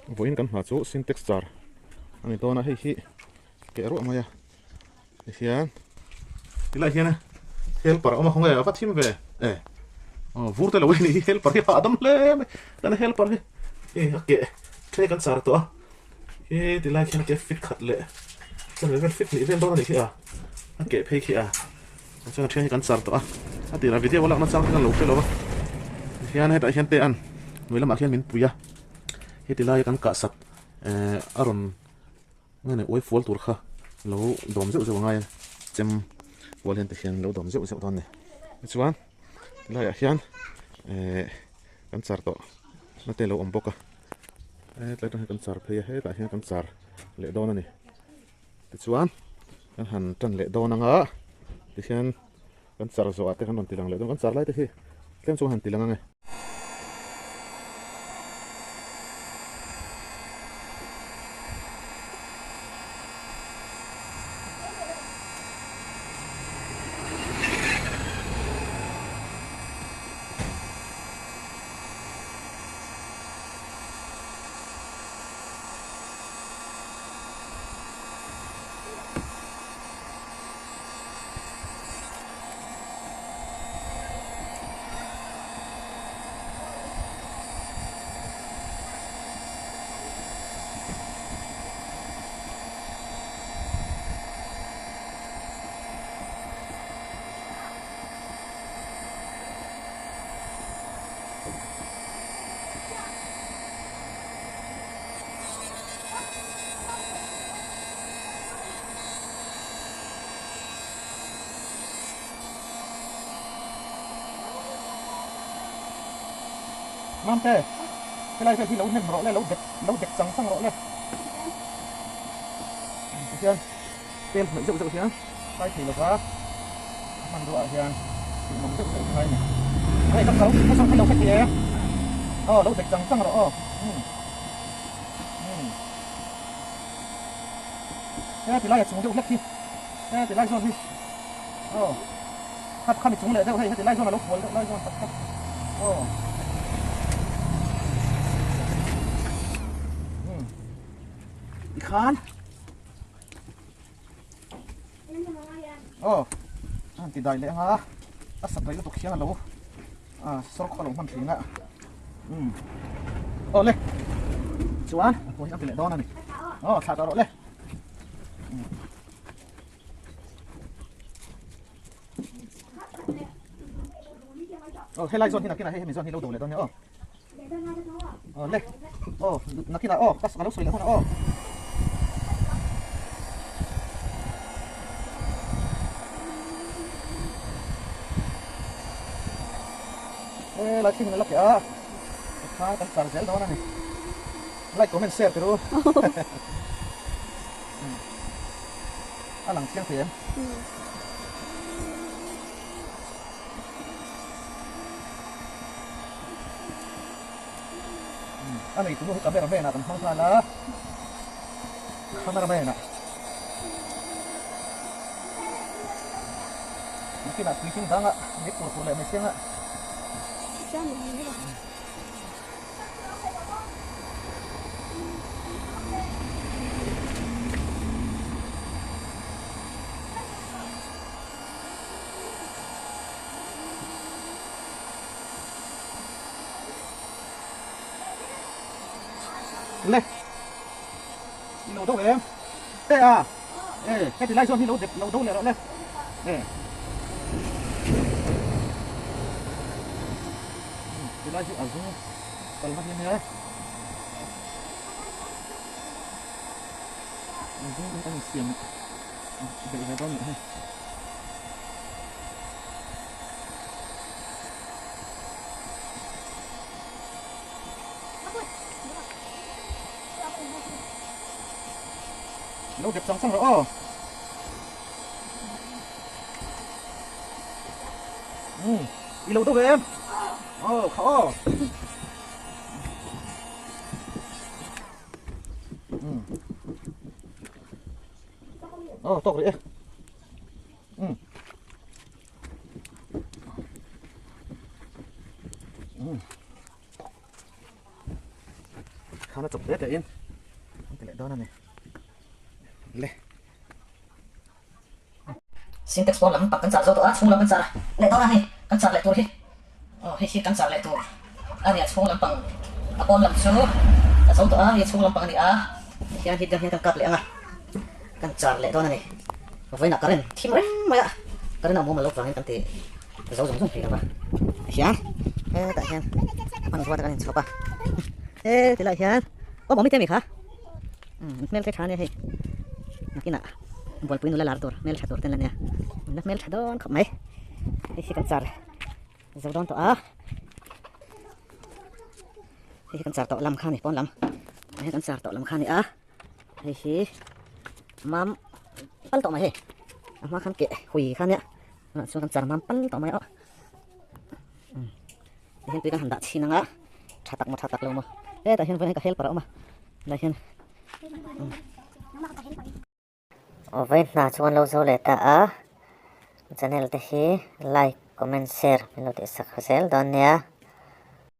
Vawiin kan hma chu Sintex char a ni dawn a, hei hi keh ruah mai a tihian tilai hian helper a awm a khawnge a va thim ve e aw vur te lo a ni hi helper hi hahdam hle mai kan helper hi hei a keh then kan char tawh a he tilai khian a ke fit khat leh chuan vel fit hnih vel dawn a nih khi a a keh phei khi a chuan a then hi kan char tawh a a tirah video a lakna chang te kan lo hre lo va tihian hetah hian te an hnuai lamah khian min pui a heti laia kan kah sak ehh a rawn nge ni uai fual tur kha lo dawm zeuh zeuh a ngai a chem kual hian tikhian lo dawm zeuh zeuh dawn a ni tichuan tilaiah hian ehh kan char tawh na te a lo awm bawk a hetlai atang hian kan char phei a hetah hian kan char leh dawn a ni tichuan kan han tan leh dawn ang a tikhian kan char zawh ah te kan rawn ti lang leh dawn kan char lai te hi tlem chuan han ti lang ang e. Mamte, helai vel hi lo hnem rawh le, lo dek lo dek chang chang rawh le. Tihian tel hnaih zeuh zeuh hian kai thei lova a hmanrua ah hian tihmawm zeuh zeuh ngai a ni. Hei ka kal ka chang kha lo hre thei e. Aw lo dek chang chang rawh aw. Umm umm. He ti lai a chung deuh hlek hi he ti lai zawn hi aw kha khami chung leh deuh hei heti lai zawn a lo fual deuh lai zawn tak tak aw um tikhan aw an ti dai leh anga a sak rei lutuk hian a lo a sawr khaw lo hman thin a um aw le chuan a pawh hi an ti leh dawn a ni aw thlah tawh rawh le aw helai zawn hi nakinah hei hemi zawn hi lo do leh dawn nia aw aw le aw nakinah aw ka lo sawi leh hunah aw. E lai thing in a la keh a tikhan kan char zel dawn a ni like comment share teh u a lang chiang thei em. A nei tunu hi camera man ah kan hmang nghal a camera man ah nakinah puitling dangah mit tur tur leh mai siang a. Le i lo do em te a e heti lai chuan hi lo dep lo do leh rawh le e ti lai hi a zu kal na hi ania a zu in kan insiam belh ve dawn nih hei. Lo dep chang chang rawh aw. Um, i lo do ve em? Aw, kha aw. Um. Aw, tawk rih e. Um. Tikhan a chawp hle tein an ti leh dawn a ni. Le. Syntax pawn lam pang kan char zo tawh a, chhung lam kan char leh dawn a hei kan char leh tur hi aw hei hi kan char leh tur a nia chhung lam pang a pawn lam chu a zo tawh a hei chhung lam pang a ni a tihian heat gun hian kan kap leh ang a kan char leh dawn a ni vawiinah current thim reng mai a current a awm awm loh vangin kan ti zo zung zung thei lo va tihian hetah hian hmanrua te kan inchhawp a he tilaiah hian awm awm i te mi kha. Umm hmel te tha ania hei nakinah bualpui nula lar tur hmel tha tur te an la nia la hmel tha dawn khawp mai hei hi kan char zo dawn tawh a hei hi kan char tawh lam kha a ni pawn lam hei kan char tawh lam kha a ni a hei hi mam pal tawh mai hei a hma khan keh hui kha ania tunah chuan kan char mam pal tawh mai a umm tihian tui kan han dah chhin ang a tha tak maw tha tak lo maw hetah hian vawiin ka helper a awm a. Lai hian Aw vawiin hna chu kan lo zo leh ta a, channel te hi like, comment, share min lo tihsak zel dawn nia.